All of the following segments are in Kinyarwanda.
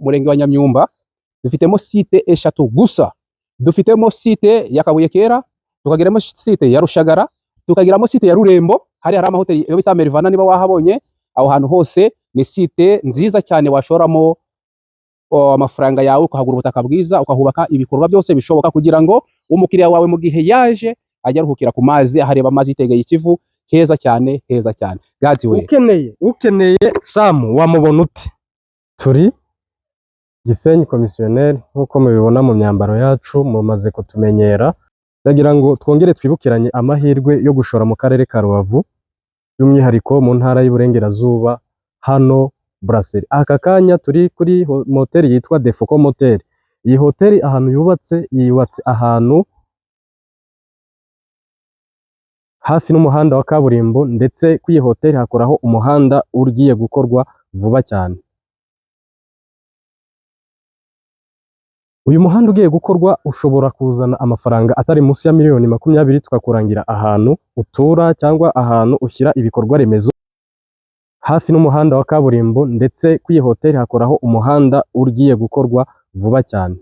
murenge wa Nyamyumba dufitemo site eshatu gusa. Dufitemo site ya Kabuye Kera, tukagiramo site ya Rushagara, tukagiramo site ya Rurembo. Hari amahoteli yo bita Merivana, niba wahabonye. Aho hantu hose ni site nziza cyane washoramo amafaranga yawe, ukahagura ubutaka bwiza, ukahubaka ibikorwa byose bishoboka kugira ngo umukiriya wawe mu gihe yaje ajye aruhukira ku mazi, ahareba amazi yitegeye Ikivu. Heza cyane, heza cyane. Gadi we. Ukeneye Samu wamubona ute? Turi Gisenyi Komisiyoneri, nk'uko mubibona mu myambaro yacu, mumaze kutumenyera. Ndagira ngo twongere twibukiranye amahirwe yo gushora mu karere ka Rubavu, by'umwihariko mu ntara y'Iburengerazuba, hano Brasserie. Aka kanya turi kuri moteri yitwa Defoko Motel. Iyi hoteli ahantu yubatse, yubatse ahantu hafi n'umuhanda wa kaburimbo, ndetse kuri iyi hoteli hakoraho umuhanda ugiye gukorwa vuba cyane. Uyu muhanda ugiye gukorwa ushobora kuzana amafaranga atari munsi ya miliyoni 20, tukakurangira ahantu utura cyangwa ahantu ushyira ibikorwa remezo hafi n'umuhanda wa kaburimbo, ndetse kuri iyi hoteli hakoraho umuhanda ugiye gukorwa vuba cyane.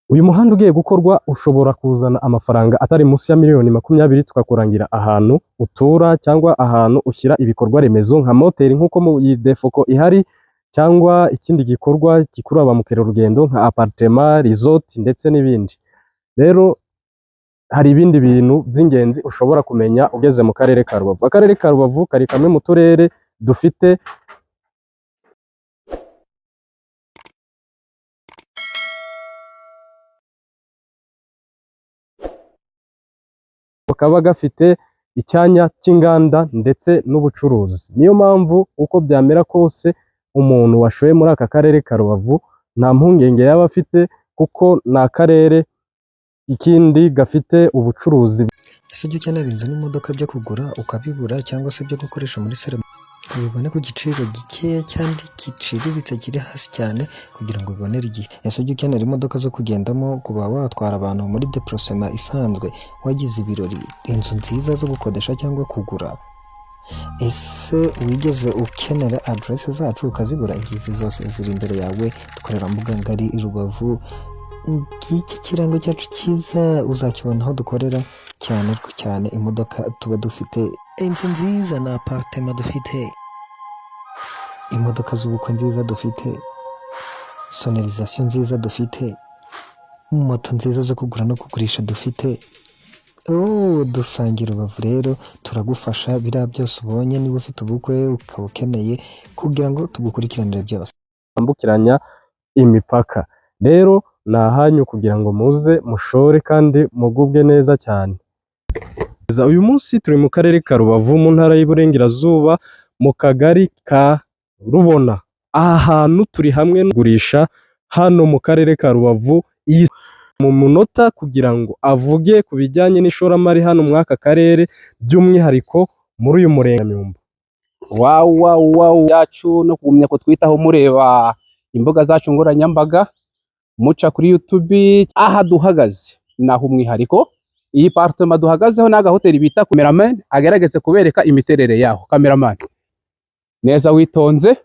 Uyu muhanda ugiye gukorwa ushobora kuzana amafaranga atari munsi ya miliyoni 20, tukakurangira ahantu utura cyangwa ahantu ushyira ibikorwa remezo nka moteri nk'uko mu iyi Defoko ihari, cyangwa ikindi gikorwa gikurura ba mukerarugendo nka apartema, resort ndetse n'ibindi. Rero hari ibindi bintu by'ingenzi ushobora kumenya ugeze mu karere ka Rubavu. Akarere ka Rubavu kari kamwe mu turere dufite kaba gafite icyanya cy'inganda ndetse n'ubucuruzi. Niyo mpamvu uko byamera kose umuntu washoye muri aka karere ka Rubavu nta mpungenge yaba afite, kuko ni akarere ikindi gafite ubucuruzi. Ese ujya ukenera inzu n'imodoka byo kugura ukabibura, cyangwa se byo gukoresha muri serivisi ubibone ku giciro gikeya kandi giciriritse kiri hasi cyane kugira ngo ubibonere igihe? Ese ujya ukenera imodoka zo kugendamo, kuba watwara abantu muri déplacement isanzwe, wagize ibirori, inzu nziza zo gukodesha cyangwa kugura? Ese wigeze ukenera aderese zacu ukazibura? Ngizi zose ziri imbere yawe. Dukorera Mbuga Ngari i Rubavu. Ngiki kirango cyacu cyiza, uzakibona aho dukorera cyane cyane. Imodoka tuba dufite, inzu nziza na apartema dufite, imodoka z'ubukwe nziza dufite, sonorisation nziza dufite, moto nziza zo kugura no kugurisha dufite. Oh, dusangira Rubavu rero turagufasha biriya byose ubonye. Niba ufite ubukwe ukaba ukeneye kugira ngo tugukurikiranire byose. Bwambukiranya imipaka. Rero ni ahanyu kugira ngo muze mushore kandi mugubwe neza cyane. Uyu munsi turi mu karere ka Rubavu, mu ntara y'Iburengerazuba, mu kagari ka Rubona. Aha hantu turi hamwe n'ugurisha hano mu karere ka Rubavu iyi mu munota kugira ngo avuge ku bijyanye n'ishoramari hano muri aka karere, by'umwihariko muri uyu murenge wa Nyamyumba. Wow, wow, wow yacu no kugumya kutwitaho mureba imbuga zacu nkoranyambaga, muca kuri YouTube. Aha duhagaze naho umwihariko iyi apartment duhagazeho ni agahoteli bita cameraman agerageze kubereka imiterere yaho. Cameraman, neza witonze,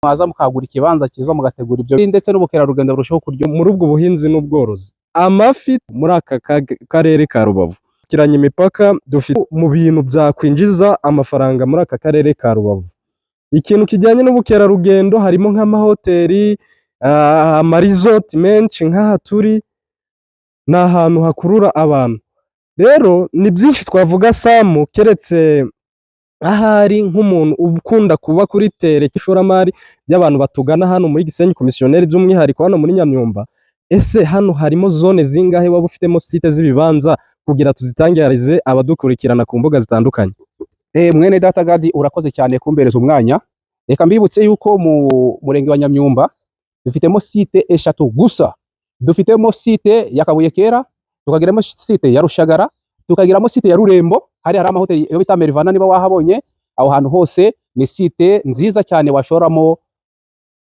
mwaza mukagura ikibanza cyiza, mugategura ibyo ndetse n'ubukerarugendo burushaho kuryo. Muri ubwo buhinzi n'ubworozi amafi muri aka karere ka Rubavu kiranya imipaka, dufite mu bintu byakwinjiza amafaranga muri aka karere ka Rubavu ikintu kijyanye n'ubukerarugendo, harimo nk'amahoteli, amaresort menshi. Nk'aha turi ni ahantu hakurura abantu. Rero ni byinshi twavuga, Samu, keretse ahari nk'umuntu ukunda kuba kuri terrain ishoramari by'abantu batugana hano muri Gisenyi Komisiyoneri, by'umwihariko hano muri Nyamyumba. Ese hano harimo zone zingahe waba ufitemo site z'ibibanza kugira tuzitangarize abadukurikirana ku mbuga zitandukanye? Mwene data Gadi, urakoze cyane kumbereza umwanya. Reka mbibutse yuko mu murenge wa Nyamyumba dufitemo site eshatu gusa. Dufitemo site ya Kabuye Kera, tukagiramo site ya Rushagara, tukagiramo site ya Rurembo. Hari amahoteli yo bita Merivana, niba wahabonye. Aho hantu hose ni site nziza cyane washoramo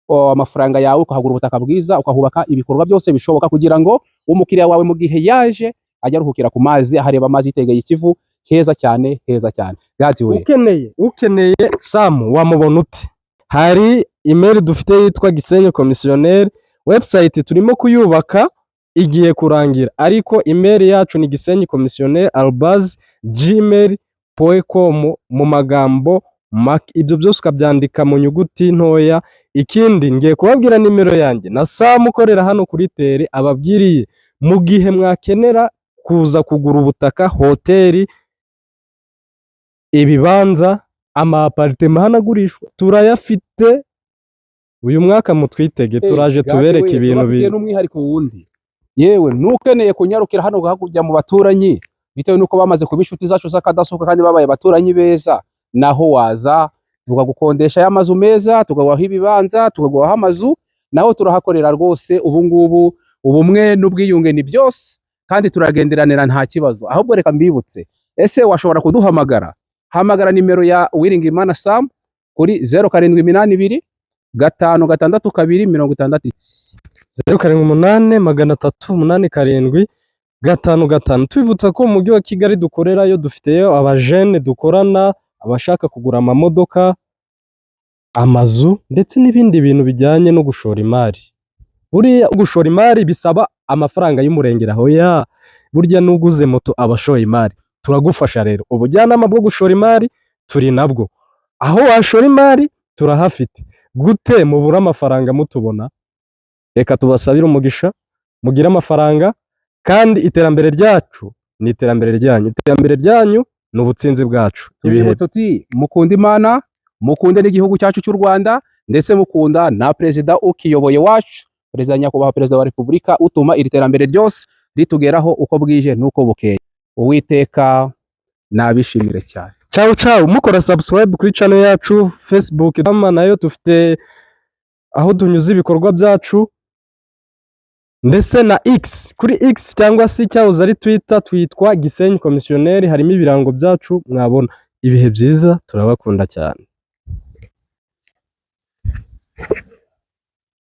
amafaranga yawe, ukahagura ubutaka bwiza, ukahubaka ibikorwa byose bishoboka kugira ngo umukiriya wawe mu gihe yaje ajye aruhukira ku mazi, ahareba amazi yitegeye Ikivu. Heza cyane, heza cyane. Gadi we. Ukeneye Samu wamubona ute? Hari Email dufite yitwa Gisenyi Komisiyoneri. Website turimo kuyubaka, igiye kurangira, ariko email yacu ni gisenyikommisiyoneri@gmail.com mu magambo make. Ibyo byose ukabyandika mu nyuguti ntoya. Ikindi, ngiye kubabwira nimero yanjye na Sam ukorera hano kuri terrain ababwiriye, mu gihe mwakenera kuza kugura ubutaka, hoteli, ibibanza, ama appartement hano agurishwa turayafite. Uyu mwaka mutwitege, turaje tubereke ibintu Tubafitiye n'umwihariko wundi. Yewe, nukeneye kunyarukira hano hakurya mu baturanyi, bitewe n'uko bamaze kuba inshuti zacu z'akadasohoka kandi babaye abaturanyi beza, naho waza tukagukondesha y'amazu meza, tukaguha ibibanza, tukaguha amazu, naho turahakorera rwose. Ubu ngubu ubumwe n'ubwiyunge ni byose kandi turagenderanira, nta kibazo. Ahubwo reka mbibutse, ese washobora kuduhamagara? Hamagara nimero ya Uwiringiyimana Sam kuri 0782 562 60. 078387 55. Tubibutsa ko mu mujyi wa Kigali dukorerayo, dufiteyo abajene dukorana, abashaka kugura amamodoka, amazu ndetse n'ibindi bintu bijyanye no gushora imari. Buriya gushora imari bisaba amafaranga y'umurengera. Hoya, burya n'uguze moto aba ashoye imari. Turagufasha rero, ubujyanama bwo gushora imari turi nabwo. Aho washora imari turahafite. Gute mubura amafaranga mutubona? Reka tubasabire umugisha, mugire amafaranga, kandi iterambere ryacu ni iterambere ryanyu, iterambere ryanyu ni ubutsinzi bwacu. Ibihe Tubibutse uti mukunde Imana, mukunde n'igihugu cyacu cy'u Rwanda, ndetse mukunda na perezida ukiyoboye wacu, perezida, nyakubahwa Perezida wa Repubulika, utuma iri terambere ryose ritugeraho uko bwije n'uko bukeye. Uwiteka nabishimire cyane. Ciao ciao. Mukora subscribe kuri channel yacu Facebook ama nayo dufite aho tunyuza ibikorwa byacu, ndetse na X. Kuri X cyangwa se icyahoze ari Twitter twitwa Gisenyi Komisiyoneri, harimo ibirango byacu mwabona. Ibihe byiza, turabakunda cyane.